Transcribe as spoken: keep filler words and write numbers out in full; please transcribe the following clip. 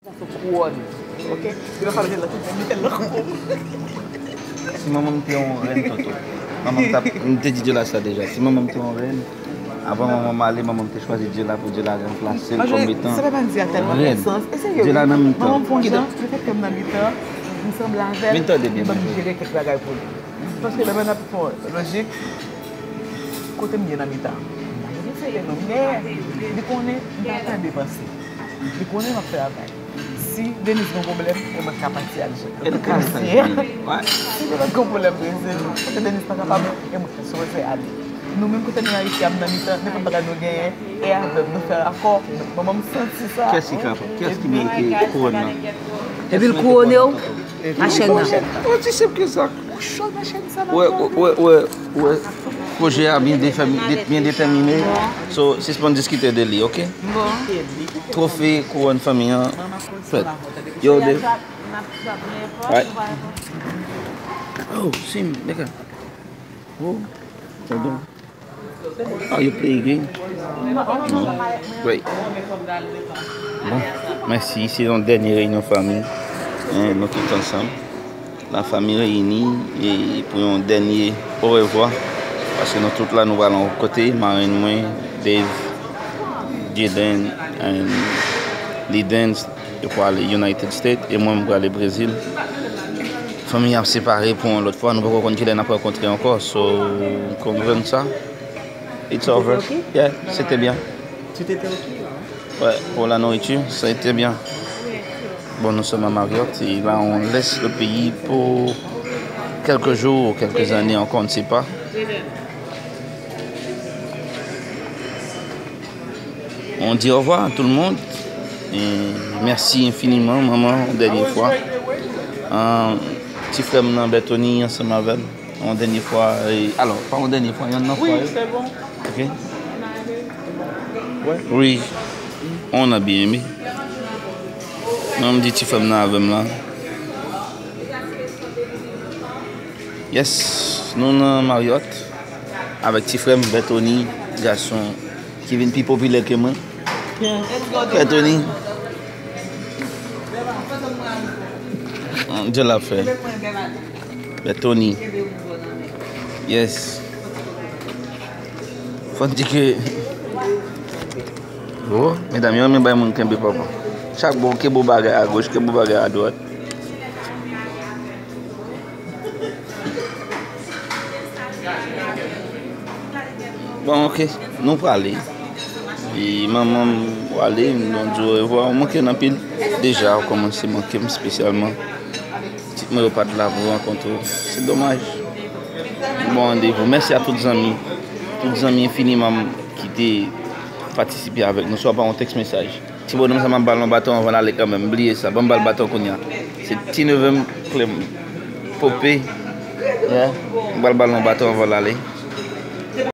Sa se kouwòn. Ok? Li pa fè l nan tout, li fè l nan kou. Si manman m te yon rèn, tonton. Manman m t ap, m te di Djela sa deja. Si manman m te yon rèn, avan manman m ale, manman m te chwazi Djela pou Djela ranplase l kòm etan rèn. Djela nan mitan. Manman m fè yon jan, lefètke m nan mitan, m sanble avè l, li ban m jere kèk bagay pou li. Paske lè mwen ap fè lojik, kote m ye nan mitan. M pa gen sere non, men li konnen m pa pran depanse. Li konnen m ap travay. Si Denis gen pwoblèm, e mwen k ap pati al jere. Si Denis gen pwoblèm, brezil, kote Denis pa kapab, e mwen k ap sipoze ale. Nou menm kote nou Ayiti ap nan mitan, nenpòt bagay nou genyen, e avè m, nou fè akò, manman m santi sa. Kiyès ki kapab? Kiyès ki merite kouwòn nan? Epi l kouwone w a chèn nan. Osi senp ke sa. Ou cho nan chèn sa la. Wè, wè, wè, wè. Pwojè a byen defèmi-, de-, byen detèmine. So, sispann diskite de li, ok? Bon. Twofe kouwòn fanmi an fèt. Yo de. Right. Oh, sim, nèg. Oh, pardon. Are you playing game? No. Great. Bon, mèsi. Se yon dènye reyinyon fanmi. Hein, nou tout ansanm. La fanmi reyini e pou yon dènye orevwa. Paske nou tout la, nou pral yon kote. Marenn mwen, Dave, Jaden, and Lidens, yo prale United States. E mwen, m prale Brezil. Fanmi ap separe pou yon lòt fwa. Nou poko konn kilè n ap rankontre ankò. So, konprann sa. It's over. Yeah, c'était bien. Tu t'étais OK, là, hein? Ouais, pour la nourriture, ça a été bien. Bon, nous sommes à Marriott et là, on laisse le pays pour quelques jours ou quelques années encore, on ne sait pas. On dit au revoir à tout le monde. Et merci infiniment, manman, yon dènye fwa. Euh, ti frè m nan, Bertony, ansanm avè l. Yon dènye fwa, e, alò, pa yon dènye fwa, yonn nan fwa yo. Ok. Wi. On a bien aimé. Non, m di ti frè m nan avè m la. Yes, nou nan Marriott avèk ti frè m, Bertony, gason ki vin pi popilè ke mwen. Bertony. Jan l ap fè. Bertony. Yes. Fò n di ke, oh, medam yo renmen bay moun kenbe papa. Chak bò, kenbe yon bagay agoch, kenbe yon bagay adwat. Bon, ok, nou prale. E manman m prale, m di w orevwa, ou manke n anpil. Deja, ou kòmanse manke m espesyalman. Pitit mwen yo pa t la pou rankontre w. Se domaj. Bon randevou. Mèsi a tout zanmi. Tout zanmi enfiniman ki te patisipe avèk nou. Swa pa yon tèks mesaj. Ti bonòm sa, m ap ba l yon baton anvan l ale kanmenm. Bliye sa. Ban m ba l baton kounye a. Se ti neve m, Clem Pope. Yeah. M pral ba l yon baton anvan l ale.